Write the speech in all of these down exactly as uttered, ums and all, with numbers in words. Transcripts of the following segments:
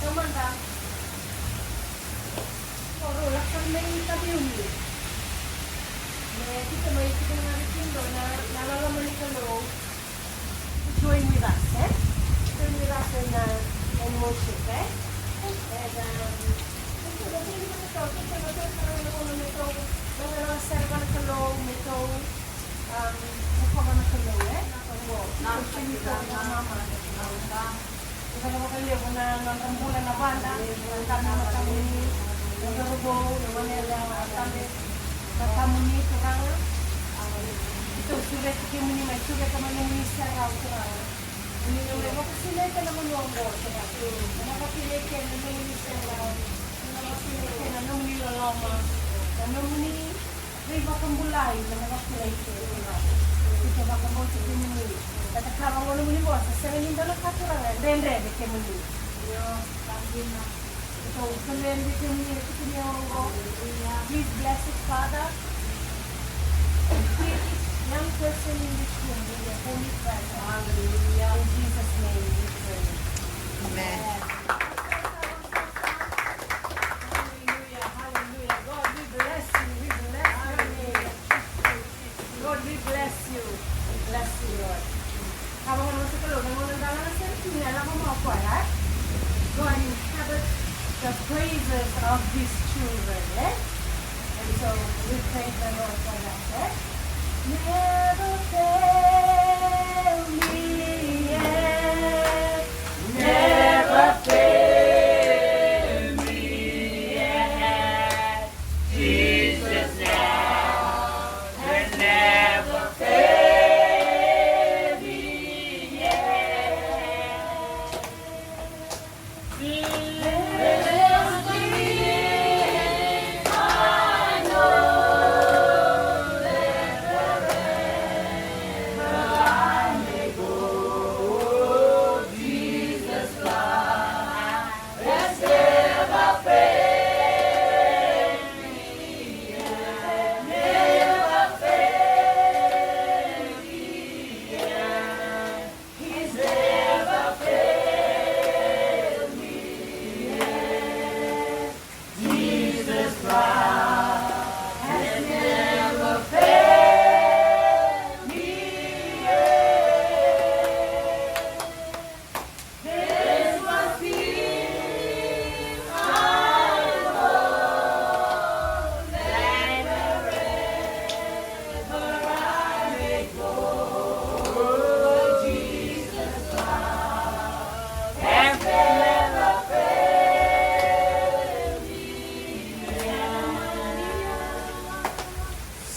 Taumada. O rau lako mai Taveuni. Me kita mai tiko na vei kemudou na, na loloma ni Kalou. Join with us, eh? Join with us in, uh, in worship, eh? And, um, Eda na sere vua na Kalou, me tou, um, me tou vua na Kalou, e? Na Kalou, na Kalou, na Kalou. Eda na vakalevu na nodra bula na vada, na tabu na tamuni, na cauravou, na wanera, na tabu na tamuni, Turaga. Tou sureti kemuni mai, sureta mai nomuni serau, Turaga. Ni na mai vakasinaita na vanua oqo, Turaga. Na vakasinaita na nomuni serau. Na vakasinaita na nomuni loloma. Na nomuni veivakabulai, na vakasinaita, Turaga. Tou vakabauta kemuni. Na ka vaka nomuni vosa, sega ni dua na ka, Turaga, e dredre vei kemuni. Io, sa dina. Tou solia vei kemuni na tikina oqo. Please bless it, Father. And fill each young person in this room with your holy presence. Hallelujah. In Jesus' name we pray. Amen. Hallelujah, hallelujah. God, we bless you, we bless your name. Lord, we bless you. We bless you, Lord. Ka vaka na noda Kalou, na gauna da lako sara kina, e lako mai o koya, e? God inhabits the praises of his children, e? And so we praise the Lord for that, e? Never fail me yet. Never fail me yet. Jesus now has never failed me yet. Blessed be, I know that wherever I may go, Jesus' love has never failed me yet, never failed me yet. He's never failed me yet. Jesus Christ has never failed me yet. This must be my home, that wherever I may go, Jesus Christ has never failed me yet.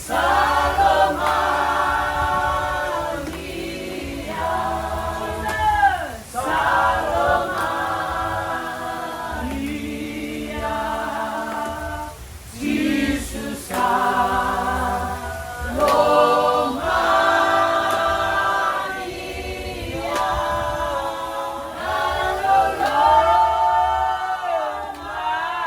Saloma Maria, Saloma Maria, Jisu Saloma Maria, Saloma Maria.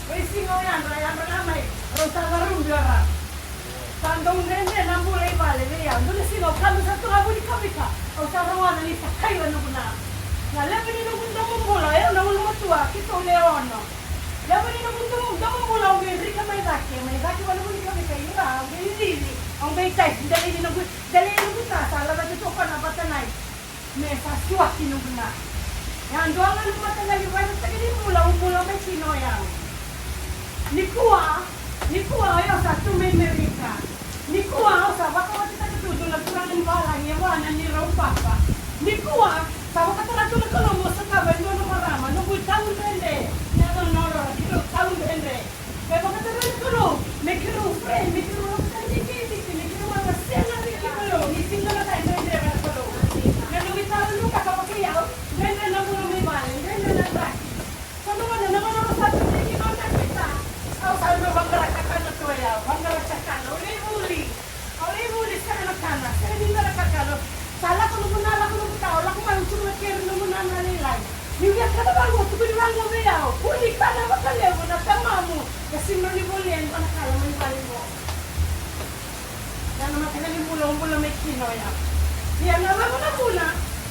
Veisiga o yadra, yadra ga mai, rau sa varubi o rau. Sa dau dredre na bula i vale vei au. Dua na siga au kabi sa tu ga vuli kavika, au sa rogoca ni sa kaiva noqu na. Na levu ni noqu domobula, o yau na ulumatua, keitou le ono. Levu ni noqu dom-, domobula, au qai rika mai cake, mai cake vanavu ni kavika, ira, au qai cici, au qai tai, delai ni noqu, delai ni noqu ta, sa lava keitou kona vata nai. Me sa siwaki noqu na. Ia dua ga na mataqali vakayagataki ni bula, au bula mai kina o yau. Nikua, nikua o yau sa tu mai Merika. Nikua au sa vakawatitaka tu dua na turaga ni valagi e vua na neirau papa. Nikua sa vakatara tu na Kalou mo sotava e dua na marama, noqu taudredre, na nona ora, keirau taudredre. Me vakatara na Kalou me keirau pray, me keirau lako tani ki Viti, me keirau a sega ni Kalou, ni sega na ka e dredre vei na Kalou. Na noqu taudredre ka vaka i au, dredre na bula mai vale, dredre na draki. Sa na gauna, na gauna sa tu mai kina o Tavita, au sa mai vaqara kakana tu o yau, vaqara kakana, au lai vuli. Au lai vuli, sega na kana, sega ni bera kakana. Sa lako noqu na, lako noqu ta, au lako mai, au tiko na keri noqu na, na lailai. Niu via kana vaqo, tukuni vaqo vei au, kua ni kana vakalevu, na tamamu e sega ni volia e dua na ka e mai vale qo. Na, na mataka ni bula, au bula mai kina o yau. Ia na cava na vuna,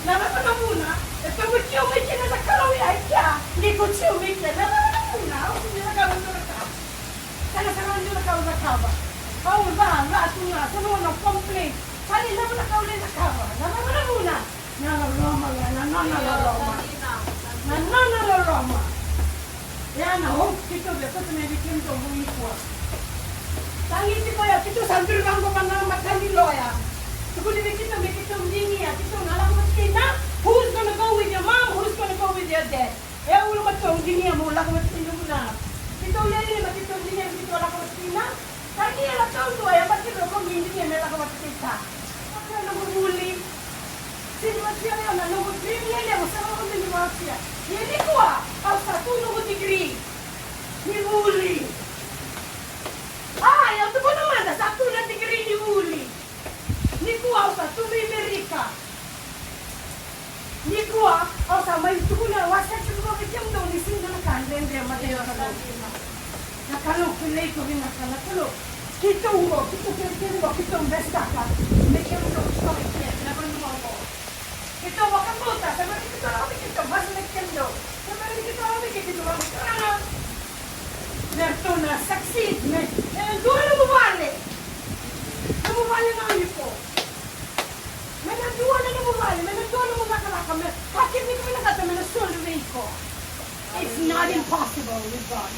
na cava na vuna e tavuki au mai kina na Kalou ya e kea, ni ko tiko mai kea, na cava na vuna, au sega ni cakava e dua na ka. Sega sara ni dua na ka au cakava. Au ca, ca tu ga, sa na gauna au complain. Sa ni cava na ka au lai cakava, na cava na vuna? Na loloma ga, na nona loloma. Na nona loloma. Ya na hope keitou via kauta mai vei kemudou nikua. Tagi tiko ya, keitou sa duri vaqo vua na mataqali loya. Tukuni vei keitou me keitou digia, keitou na lako vata kei na, who's gonna go with your mom, who's gonna go with your dad? E ulu matou digia mo lako vata kei nomu na. Keitou lialia ma keitou digia me keitou lako vata kei na. Ka ni yala taudua e yabaki rua ko mi digia me lako vata kei ta. Vata na noqu vuli. Sega ni vata ya na noqu dream lelevu sa lako mai ni vata ya. Ia nikua au sa tu noqu degree ni vuli. A, au tukuna mada sa tu na degree ni vuli. Nikua au sa tu mai Merika. Nikua au sa mai tukuna, wasea tiko vei kemudou ni sega na ka dredre e matai ni Kalou. Na Kalou kilai iko vinaka, na Kalou. Keitou qo, keitou kerekere qo, keitou besetaka me kemudou tiko mai kea na vanua qo. Keitou vakabauta, se bera ni keitou lako mai keitou masulaki kemudou. Se bera ni keitou lako mai keitou lako mai Turaga. Me ratou na succeed, me, e dua nomu vale. Nomu vale ga iko. Me na dua na nomu vale, me na dua nomu cakacaka, me ka kece ni vinakata me na soli vei iko. It's not impossible with God,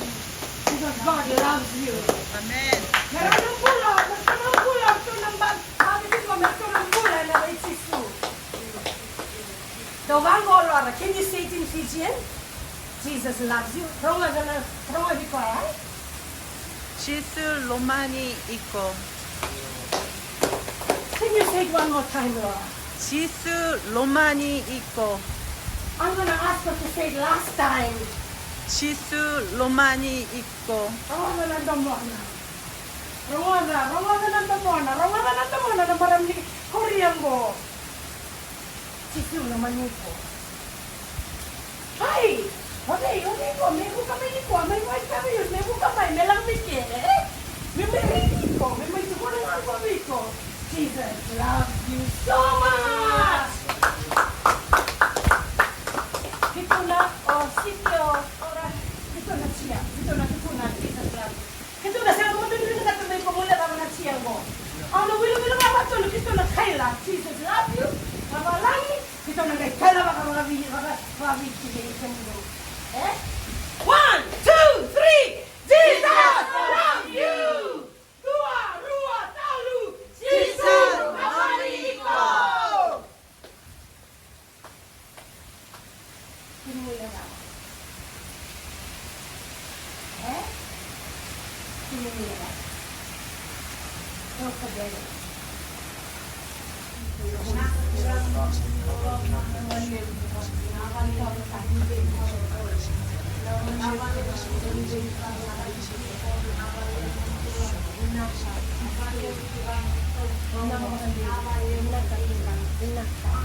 because God loves you. Amen. Me ratou na bula, me ratou na bula, ratou na ba-, babi tiko, me ratou na bula ena vei Jisu. Dou vaqo, Laura, can you say it in Fijian? Jesus loves you. Rogoca na, rogoci koya, e? Jisu lomani iko. Can you say it one more time, Laura? Jisu lomani iko. I'm gonna ask her to say it last time. Jisu lomani iko. Rogoca na domona. Rogoca, rogoca na domona. Rogoca na domona na marama ni Korea qo. Jisu lomani iko. Hi! Okay, okay, iko, me vuka mai nikua, me mai kame yus, me vuka mai, me lako mai kele, e? Me mai ridi iko, me mai tukuna ga vei iko. Jesus loves you so much! Keitou na, o, sitio, ora, keitou na tia, keitou na tukuna, Jesus loves you. Keitou na sega mada ni vinakata me iko guilecava na tia qo. Au na wilawila vakavatolu, keitou na kaila, Jesus love you, vavalagi, keitou na qai kaila vaka, vakavi-, vaka, vakaviti vei kemudou. E? One, two, three, Jesus love you! Dua, rua, tolu, Jesus love you! Kemuni na. E? Kemuni na. Toka dere.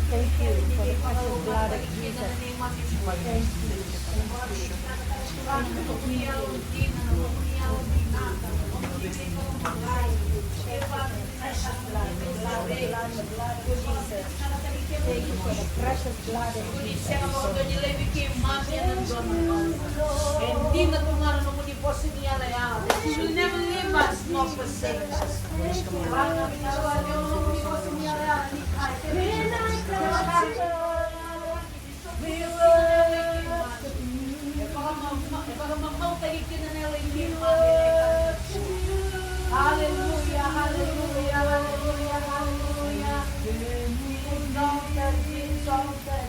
Thank you for the precious blood of Jesus. Thank you. Blood, the blood, the blood, the blood, the blood, Jesus. Thank you for the precious blood of Jesus. E dina tu ga na nomuni vosa ni yalayala, that you will never leave us nor forsake us. Hallelujah, hallelujah, hallelujah, hallelujah. Be exalted, be exalted.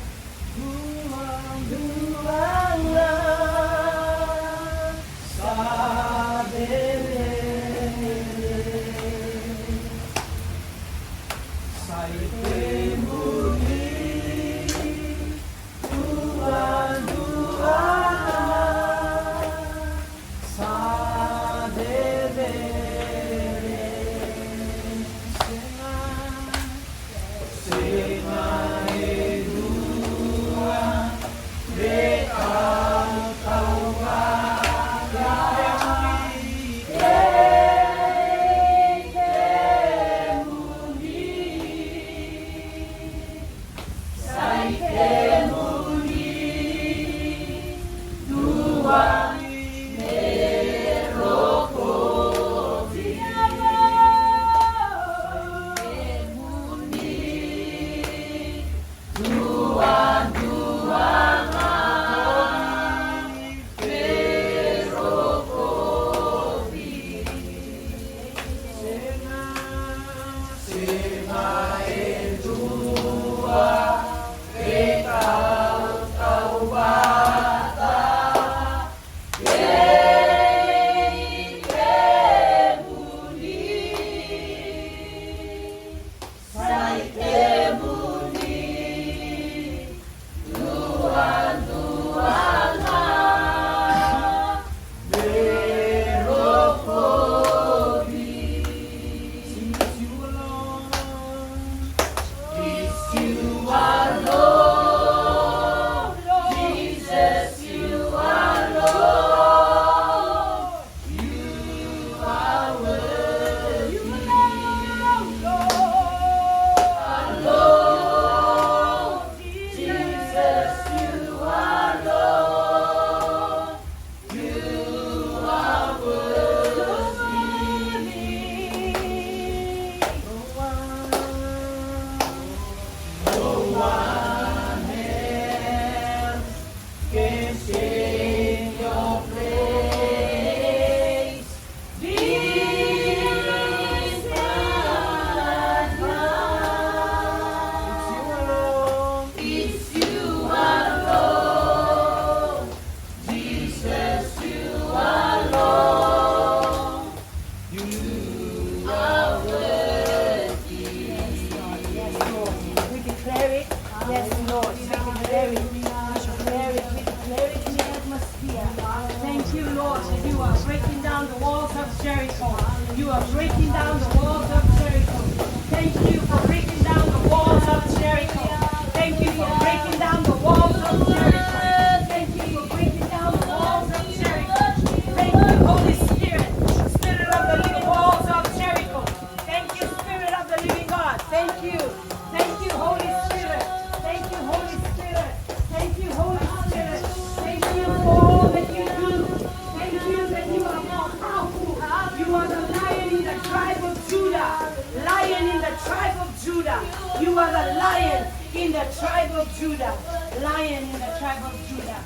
Yes, Lord. Yes, Lord. We declare it. We declare it. We declare it in the atmosphere. Thank you, Lord, that you are breaking down the walls of Jericho. You are breaking down the walls of Jericho. Thank you for breaking down the walls of Jericho. Thank you for breaking down the walls of Jericho. Thank you for breaking down the walls of Jericho. Thank you, Holy Spirit, Spirit of the living walls of Jericho. Thank you, Spirit of the living God. Thank you. Thank you, Holy Spirit. Thank you, Holy Spirit. Thank you, Holy Spirit. Thank you for all that you do. Thank you that you are more powerful. You are the Lion in the tribe of Judah. Lion in the tribe of Judah. You are the Lion in the tribe of Judah. Lion in the tribe of Judah.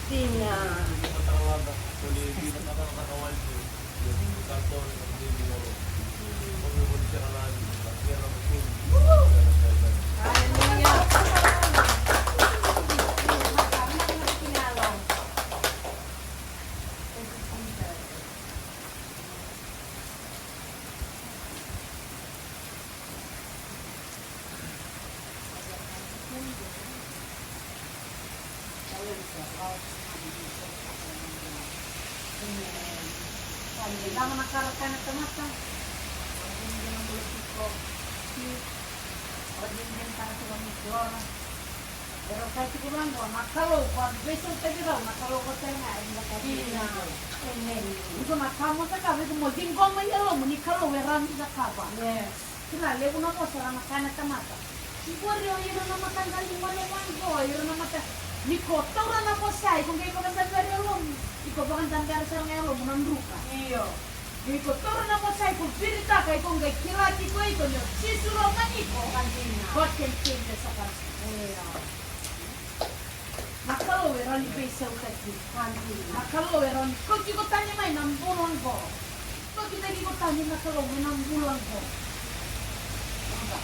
Dina. Ora ni bula tiko, ni, ora ni bula tiko ni Flora. Era sa tiko vaqo, na Kalou ko a veisautaki rau, na Kalou ko tale ga e vaka. Ina. Amen. Iko na ka mo cakava, iko mo ciqoma i yalomu ni Kalou e rawa ni cakava. Yes. Kila, levu na vosa era na kaya na tamata. Qori o ira na mataqali gone vaqo, ira na mata. Ni ko taura na vosa, iko qai vakadabera e yalomu. Iko vakadabera sara ga e yalomu na druka. Io. Ni ko taura na vosa, iko viritaka, iko qai kila tiko iko ni o Jisu lomani iko. Ka dina. God can change the circumstance. Io. Na Kalou e rawa ni veisautaki. Ka dina. Na Kalou e rawa ni kauti iko tani mai na bula oqo. Kauti tani iko tani na Kalou mai na bula oqo. Oqo.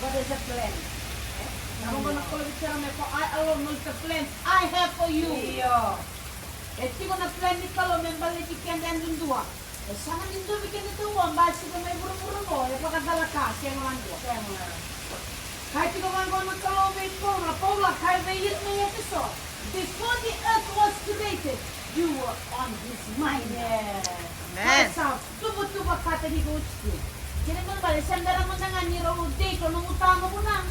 God has a plan. E? Na rogo na Kalou vei Jeremaia, "For I alone know the plans I have for you." Io. E tiko na plan ni Kalou me baleti keda yadudua. E sega ni dua vei keda taua, basika mai vuravura qo, e vakacalaka, sega vakadua. Sega. Kaya tiko vaqo na Kalou vei Paula, Paula, kaya vei ira mai Efeso, "Before the earth was created, you were on his mind." Yes. Amen. Kaya sa tuvatuva kataki iko oti. Kena ibalebale, se bera mada ga ni rau date o nomu tama vuna.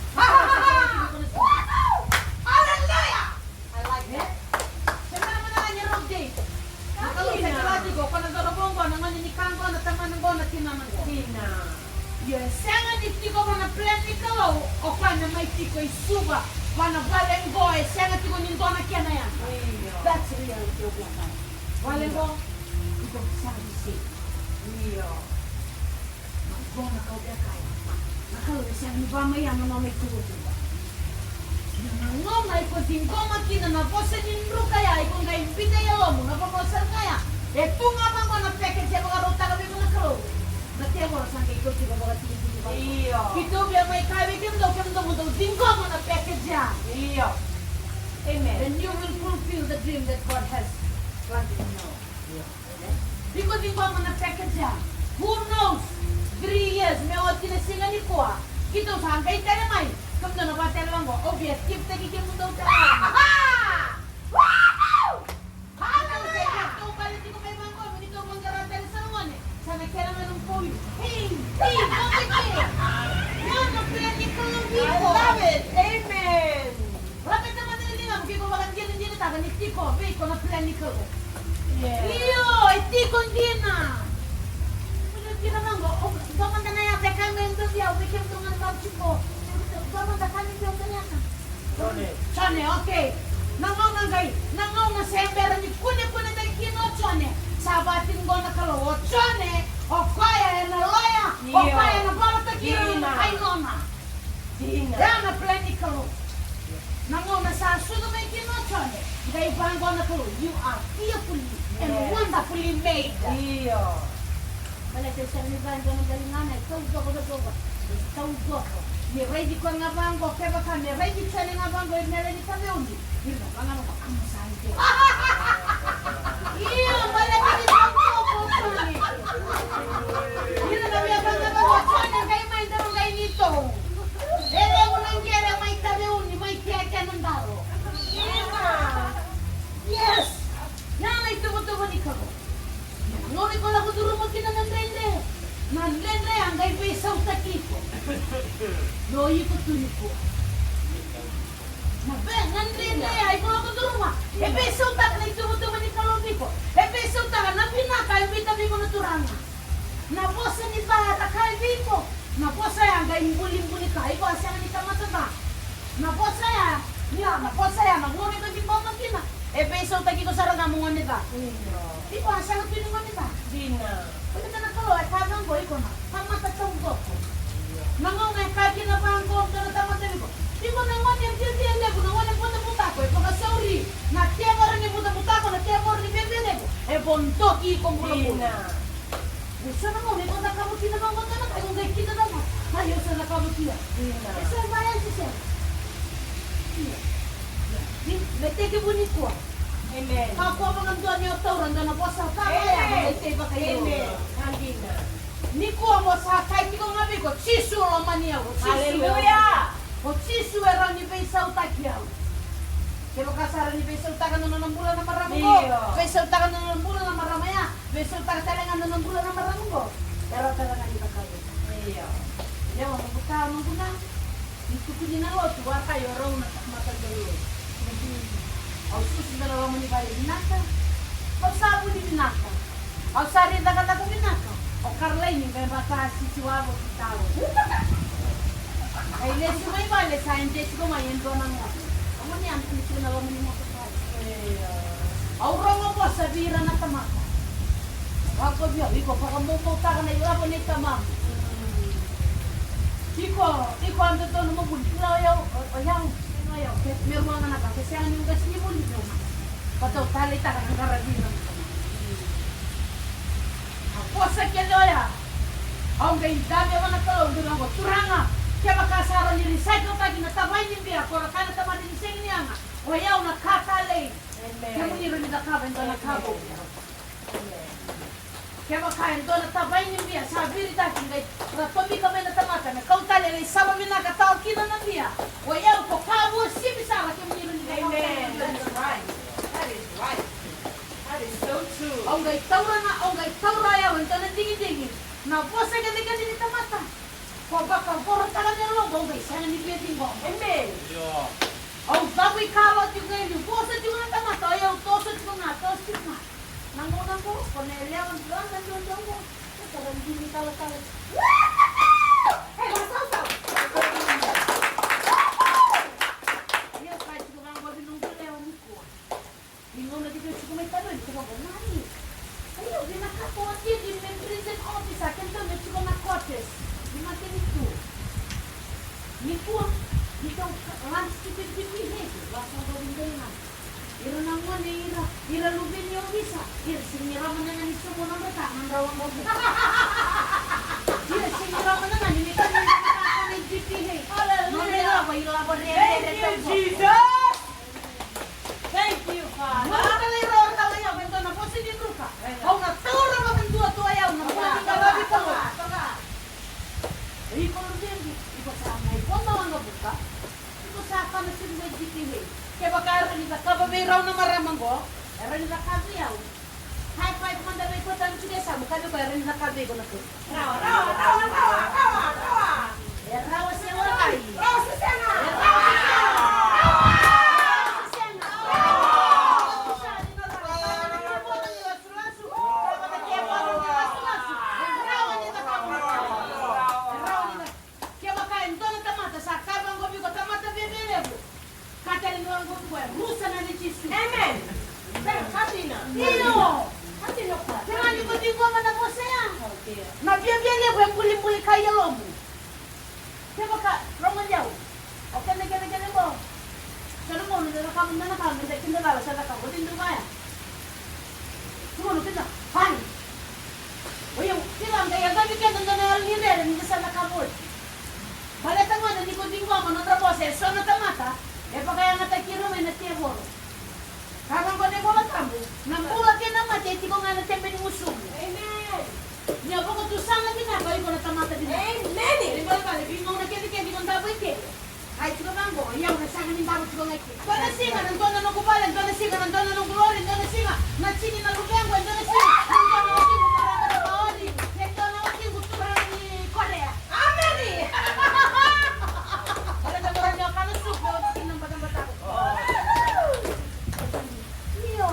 Hallelujah! I like that. Se bera mada ga ni rau date. Na Kalou sa kila tiko, ko na cauravou qo, na gone ni ka qo, na tamana qo, na tinana qo. Dina. Io, e sega ni tiko va na plan ni Kalou, o koya me mai tiko i Suva, va na vale qo, e sega tiko ni dua na kena yaga. Io. That's reality of your life. Vale qo, iko sa sega ni safe. Io. Na gauna kau via kaya, na Kalou e sega ni vamai ya na nona ituvatuva. Na gauna iko ciqoma kina na vosa ni druka ya, iko qai biuta e yalomu na vanua sara ga ya. E tu ga vaqo na package e vakarautaka vei iko na Kalou. Na tevoro sa qai kauti iko vakatikitiki vaqo. Io. Keitou via mai kaya vei kemudou, kemudou mo dou ciqoma na package ya. Io. Amen. And you will fulfill the dream that God has planted in you. Iko ciqoma na package ya. Who knows? Three years me oti na siga nikua. Keitou sa qai tale mai. Kemudou na vakatale vaqo. Au via giftaki kemudou tale mai. Hallelujah! Keitou bale tiko mai vaqo, me keitou vaqara tale sa na gone. Sa na kena mai nomu kovi. Hey, hey, vaqo ke. Ia na plan ni Kalou vei iko. I love it. Amen. Laveta mada na ligamu ke iko vakadinadinataka ni tiko vei iko na plan ni Kalou. Yes. Io, e tiko dina. Io, kila vaqo, o, dua mada na yaca e kaya mai e dua vei au, vei kemudou ga na vau tiko. Dua mada ka ni dua mada na yaca. Jone. Jone, okay. Na gauna qai, na gauna se bera ni kunekunetaki kina o Jone. Sa vati qo na Kalou, o Jone, o koya ena loya, o koya ena valataki ira na kai nona. Dina. Ya na plan ni Kalou. Na gauna sa sucu mai kina o Jone, qai vaqo na Kalou, "You are fearfully and wonderfully made." Io. Baleta e sega ni vaqo na daligana, e taucoko, taucoko, taucoko. Ni raici koya ga vaqo, kevaka me raici Jone ga vaqo, e mele ni taveuni. Ira na vagana ko amo sa ite. Io, baleta ni taucoko o Jone. Ira na via vagana ko Jone, qai mai dau qai ni tou. E levu na qele mai taveuni, mai keke na dalo. Ira. Yes. Ia na ituvatuva ni Kalou. Na gauna iko lako curuma kina na dredre, na dredre a qai veisautaki iko. No iko tu nikua. Na ve, na dredre a iko lako curuma, e veisautaka na ituvatuva ni Kalou vei iko. E veisautaka na vinaka e biuta vei iko na Turaga. Na vosa ni ca era kaya vei iko. Na vosa ya qai bulibuli ka, iko a sega ni tamata ca. Na vosa ya, ia, na vosa ya, na gauna iko ciqoma kina, e veisautaki iko sara ga mo gone ca. Io. Iko a sega tu ni gone ca. Dina. Baleta na Kalou e kaya vaqo, iko na tamata taucoko. Na gauna e kaya kina vaqo, dua na tamata vei iko, iko na gone e viavia levu, na gone butabutako, e vakasauri na tevoro ni butabutako, na tevoro ni viavia levu, e vodoki iko bulabula. Dina. Ni so na gauna iko cakava kina vaqo na ka, iko qai kidacala. Ai, au sa cakava kina. Io. E sa vaya se sega. Io. Ni, me tekivu nikua. Amen. Kakua vakadua ni o taura dua na vosa ka vaya, mo qai tei vakaio. Amen. Ka dina. Nikua mo sa kaya tiko ga vei iko, Jisu lomani au, o Jisu. Hallelujah. O Jisu e rawa ni veisautaki au. Kevaka sa rawa ni veisautaka na nona bula na marama qo, io, veisautaka na nona bula na marama ya. Veisautaka tale ga na nona bula na marama qo. E rawa tale ga ni vakaio. Yau na buta noqu na. Ni tukuni na lotu, vakai o rau na tamata dau lotu. Au susu me na loma ni vale vinaka. Au sa vuli vinaka. Au sa ri cakacaka vinaka. O Karlaini me vaka sisi wavo ki tau. Ai lesu mai vale sa ende tiko mai e dua na gone. Au ni anu tu na loma ni motoka. Au rogo vosa vei ira na tamata. Vakavi au, iko vakamomoutaka na ilavo nei tamamu. Iko, iko a dodonu mo vuli, kila o yau, o, o yau, o yau, ke me ruaga na ka, ke sega ni uqasi ni vuli, meu. Ka tou taleitaka na qaravi ira na tamata. A vosa kece oya. Au qai dabe vua na Kalou, qai vaqo, Turaga, kevaka sa rawa ni recycle-taki na tavai ni bia, ko ra kaya na tamata ni sega ni yaga, o yau na ka talei. Amen. Kemuni rawa ni cakava e dua na ka vou. Amen. Kevaka e dua na tavai ni bia sa viritaki qai ra tomika mai na tamata me kau tale, qai sava vinaka tawa kina na bia. O yau ko ka uasivi sara, kemuni rawa ni cakava. Amen. That's right. That is right. That is so true. Au qai taura na, au qai taura yau e dua na digidigi. Na vosa kecekece ni tamata. Ko vakavorotaka na lovo, au qai sega ni via ciqoma. Amen. Io. Au cavu i kalo tiko ga, ni vosa tiko na tamata, o yau toso tiko ga, toso tiko ga. Na gauna qo, ko na yalewa dua na duadua qo. Ko tara dini talatala. Hey, go, go, go. Ia, sa tiko ga qo vei noqu yalewa nikua. Ni gauna keitou tiko mai Taviola, keitou vaqo, nani? Io, vinakata o Tidi me prison officer, keitou me tiko na quarters ni matanitu. Nikua, keitou lunch tiko e G P H, vaka sa qori dua na. Ira na gone, ira, ira luve ni ovisa, ira sega ni rawa mada ga ni sobu nodra ka, nodra waqavuka. Ira sega ni rawa mada ga ni me tani na ka na G P H. Hallelujah. Nodra ilavo, ilavo rerere. Thank you, taucoko. Jesus. Thank you, Father. Au na talairawarawa, au na vosa ni druka. Au na taura vakadua tu, au na bula ni qaravi Kalou. Iko luvequ, iko sa mai vodo waqavuka. Iko sa kana suru mai G P H. Kevaka era ni cakava vei rau na marama qo, era ni cakava vei au. High five mada vei koya tale tiko e yasamu, kaya vei koya era ni cakava vei iko na tu. Rawa, rawa, rawa, rawa, rawa, rawa. E rawa se warai. Rawa se sega. E rawa se sega. Rawa se sega. Rawa se sega. Kevaka e dua na tamata sa kaya vaqo vei iko, tamata viavialevu. Ka tale ni waqavuka, rusa na nai Jisu. Amen. Bera, ka dina. Io. Ka dina koya. Kila ni ko ciqoma na vosa ya. Na viavialevu e bulibuli ka i yalomu. Kevaka, rogoci au. O kena, kena, kena qo. Sa na gauna da cakava, da na ka, da kidacala, sa cakava, o cei dau kaya? Tukuna kina, fine. O yau, kila qai yacovi keda dua na yalo ni rere ni da sa cakava oti. Baleta gona ni ko ciqoma nodra vosa e so na tamata, e vakayagataki ira mai na tevoro. Ka vaqo na iVola Tabu, na bula kei na mate e tiko ga ena tebe ni gusumu. Amen. Ni o vakatusa na vinaka, o iko na tamata vinaka. Amen. Ni balebale, veigauna kecekece iko davo i ke. Ai tiko vaqo, o yau na sega ni davo tiko ga i ke. Dua na siga na dua na noqu vale, dua na siga na dua na noqu lori, dua na siga na tini na luvequ, e dua na siga na dua na watiqu turaga na Maori, e dua na watiqu turaga ni Korea. Ameni. Baleta mo rani o kana supu, o tiki na batabata. Io.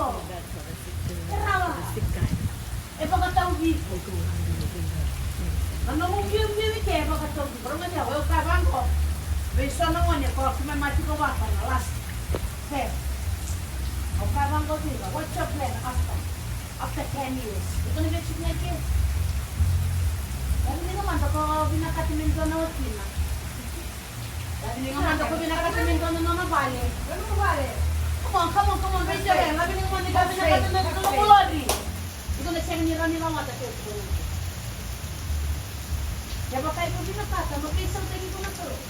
E rawa. E vakatauvi iko. Na nomu biubiu i ke e vakatauvi iko. Rogoci au, au kaya vaqo vei so na gone ko a kume mati ko vaka na last ten. Au kaya vaqo vei ira, what's your plan after, after ten years? Iko na via tiko ga i ke? Ia ni liga mada ko vinakata me dua na watina. Ia ni liga mada ko vinakata me dua na nona vale. Come on, come on, come on, raise your hand. Ia ni liga mada ko vinakata me dua na lori. Iko na sega ni rawa ni rawata kei iko na. Kevaka iko vinakata mo veisautaki iko na Kalou.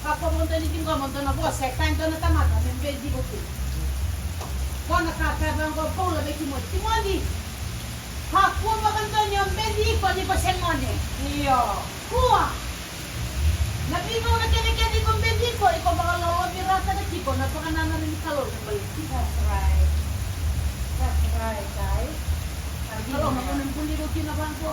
Kakua vakadua ni ciqoma dua na vosa e kaya e dua na tamata me beci iko kina. Qo na ka kaya vaqo o Paula vei Timoci, Timoci, kakua vakadua ni o beci iko ni ko se gone. Io. Kua. Na veigauna kecekece iko beci iko, iko vakalolovirataka tiko na vakanananu ni Kalou me baleti iko. That's right. That's right, guys. Na Kalou na gauna e buli iko kina vaqo.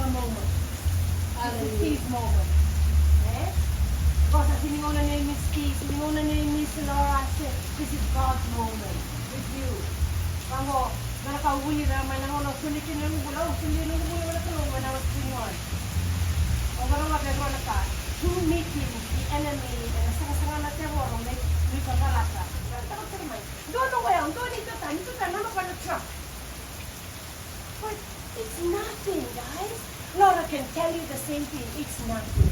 a moment. It's a His moment. Eh? Because as you know, the name is Steve, you know, the name is Laura, I say, this is God's moment with you. Vaqo, na ka au vulica mai na gauna au soli kina na noqu bula, au soli na noqu bula vei na Kalou when I was twenty-one. Au qarava vei Veronica, two meetings, the enemy, ena saqasaqa na tevoro me, me ka karata. Dua na ka mai. Dua na ka mai, dua ni tota, ni tota, nona vana truck. But it's nothing, guys. Laura can tell you the same thing. It's nothing.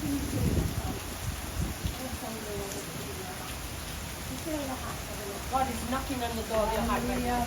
Can you feel the heart? Can you feel the heart of the Lord? God is knocking on the door of your heart right now.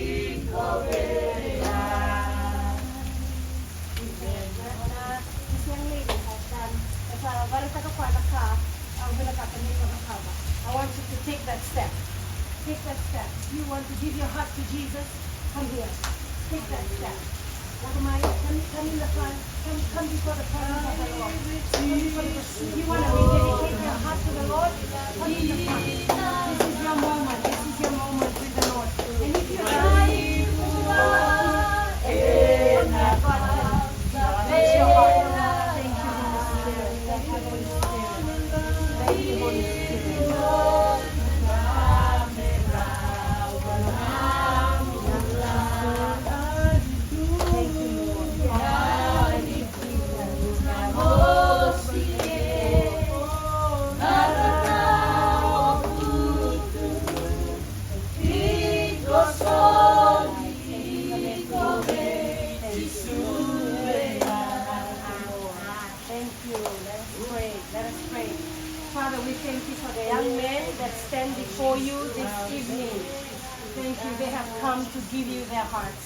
Hallelujah. Amen. When, uh, this young lady has done, e vakaraitaka koya na ka au vinakata me cakava. I want you to take that step. Take that step. If you want to give your heart to Jesus, come here. Take that step. Come, come in the front. Come, come before the presence of the Lord. Come before the, you want to rededicate your heart to the Lord? Come in the front. This is your moment. This is your moment with the Lord. And if you are, come to God. Bless your heart. Thank you, Holy Spirit. Thank you, Holy Spirit. Thank you, Holy Spirit. Thank you, Lord. Thank you. Let us pray. Let us pray. Father, we thank you for the young men that stand before you this evening. Thank you. They have come to give you their hearts.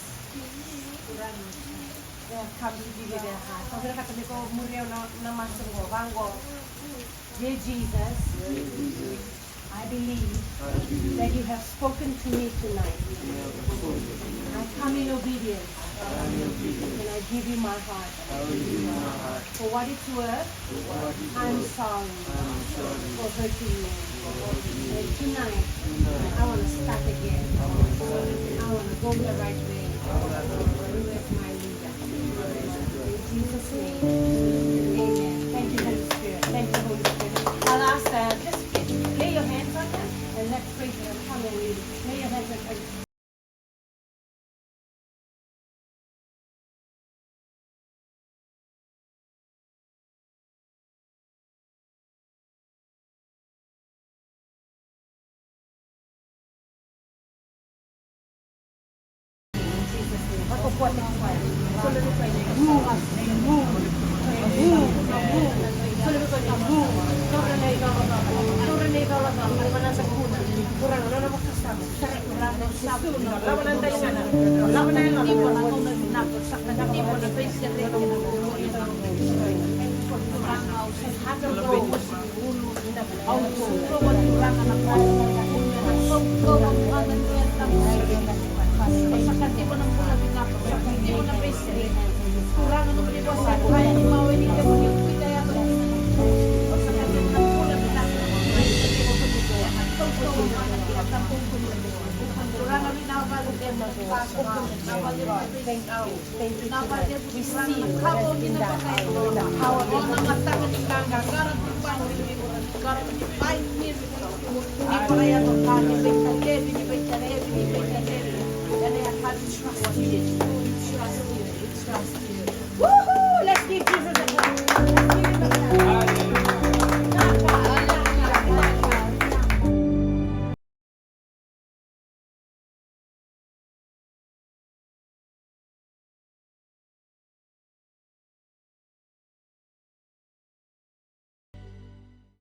They have come to give you their hearts. Au vinakata me ko muri au na, na masu qo, vaqo. Dear Jesus, I believe that you have spoken to me tonight. I come in obedience and I give you my heart. For what it's worth, I'm sorry for hurting you. And tonight, I want to start again. I want to go the right way. You as my leader. In Jesus' name, amen. Thank you, Holy Spirit. Thank you, Holy Spirit. I'll ask, uh, just lay your hands on them and let's pray for them. Come on, lay your hands on them. Thank you. Thank you tonight. Receive what has been done. The power of the Holy Spirit.